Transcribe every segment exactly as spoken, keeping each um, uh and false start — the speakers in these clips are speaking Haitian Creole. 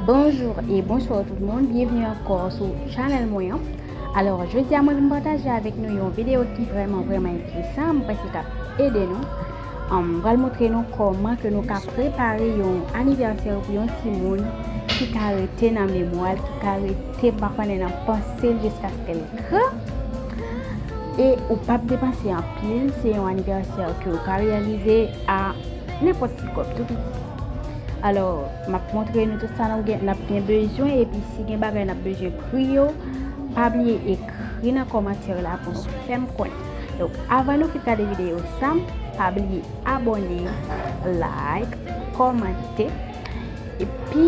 Bonjou e bonswa tout moun, byenvni ankò sou chanèl mwen an. Alò, jodi a mwen vin pataje avèk nou yon videyo ki vrèman, vrèman enteresan, mwen panse k ap ede nou. Ann, m pral montre nou kòman ke nou ka prepare yon anivèsè pou yon timoun ki ka rete nan memwa l, ki ka rete, m pa konnen, nan panse l jiskaske l gran. E ou p ap depanse anpil, se yon anivèsè ke ou ka reyalize a nenpòt ti kòb tou piti. Alò, m ap montre nou tout sa nou gen, n ap gen bezwen, epi si gen bagay n ap bezwen pri yo, pa bliye ekri nan kòmantè la pou nou fè m konnen. Donk, avan nou kit gade videyo sa, pa bliye abòne, like, kòmante, epi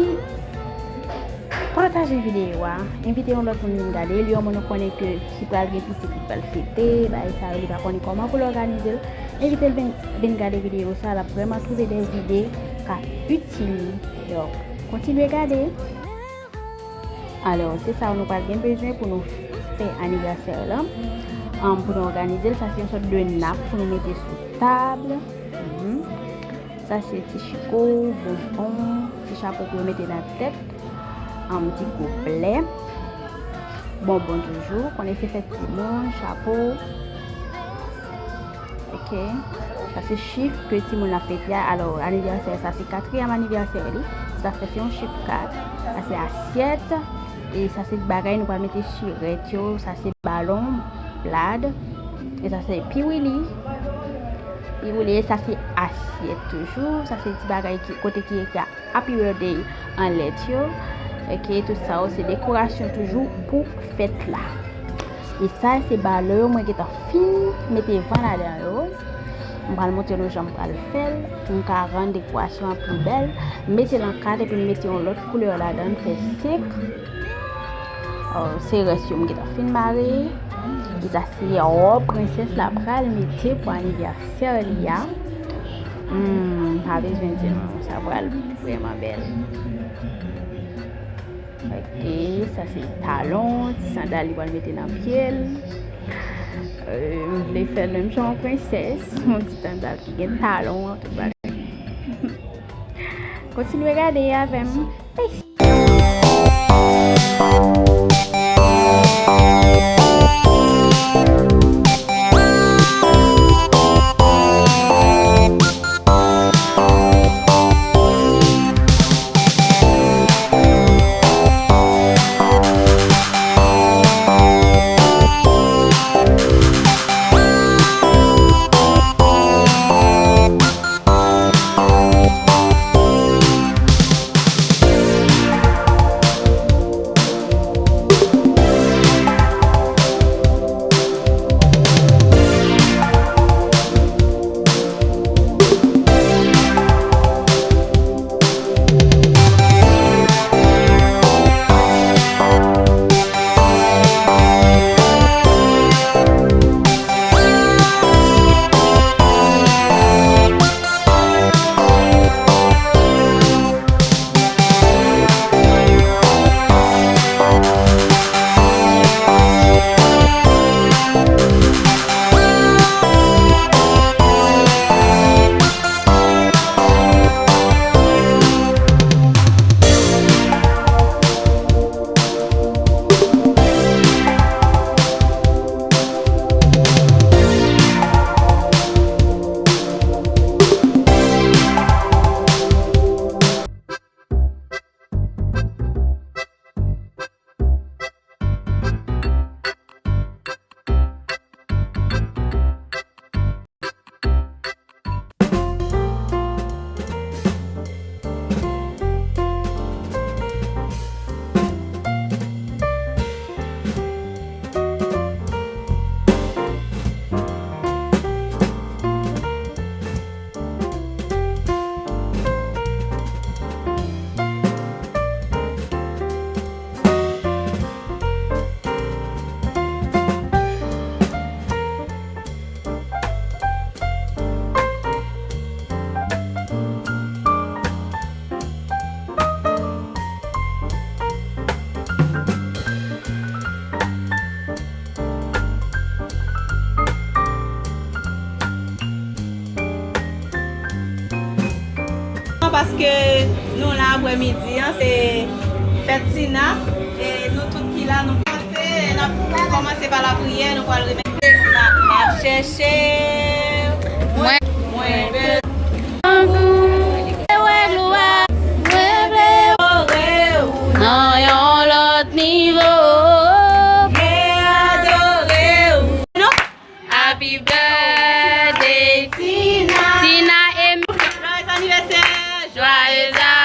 pataje videyo a, envite yon lòt moun vin gade l, yon moun ou konnen ke ki pral gen pitit, li pral fete, bagay sa yo, li pa konnen kòman pou l òganize l. Envite l vin, vin gade videyo sa, l ap vrèman twouve de ide k ap itil li. Donk, kontinye gade. Alò, se sa nou pral gen bezwen pou nou fè anivèsè la. Ann, pou nou òganize l, sa se yon sòt de nap pou nou mete sou tab. Mhm. Sa se ti chiko, bonbon, ti chapo pou yo mete nan tèt, ann, ti goblè, bonbon toujou, konnen se fèt timoun, chapo. Ok. Sa se chif ke timoun ap fete a. Alò, anivèsè sa se katriyèm anivèsè li. Sa fè se yon chif kat. Sa se asyèt. E sa se bagay nou pral mete sirèt yo. Sa se balon, blad. E sa se piwili. Piwili, sa se asyèt toujou. Sa se ti bagay ki, kote ki ekri Happy Birthday anlè yo. Ok, tout sa yo se dekorasyon toujou pou fèt la. E sa se balon yo mwen gentan fin mete van ladan yo. M pral montre nou jan m pral fè l pou m ka rann dekorasyon an pi bèl. M mete l an kat epi m mete yon lòt koulè ladan l, m fè senk. Ò, se rès yo m gentan fin mare. E sa se wòb prensès la pral mete pou anivèsè li a. Hmm, pa bezwen di nou, sa pral vrèman bèl. Ok, sa se talon, ti sandal li pral mete nan pye l. Euh, m vle fè l menm jan yon prensès, yon ti sandal ki gen talon, tout bagay. Kontinye gade avè m. Paske nou la apre midi an, se Fèt Tina, e nou tout ki la, nou kòmanse, n ap kòmanse pa lapriyè, nou pral remèsye. M ap chèche. Mwen. Mwen. Mwen vle adore ou. Nan yon lòt nivo. Mwen adore ou. Happy birthday, Tina. Tina et Joyeux anniversaire. Joyeux anniversaire.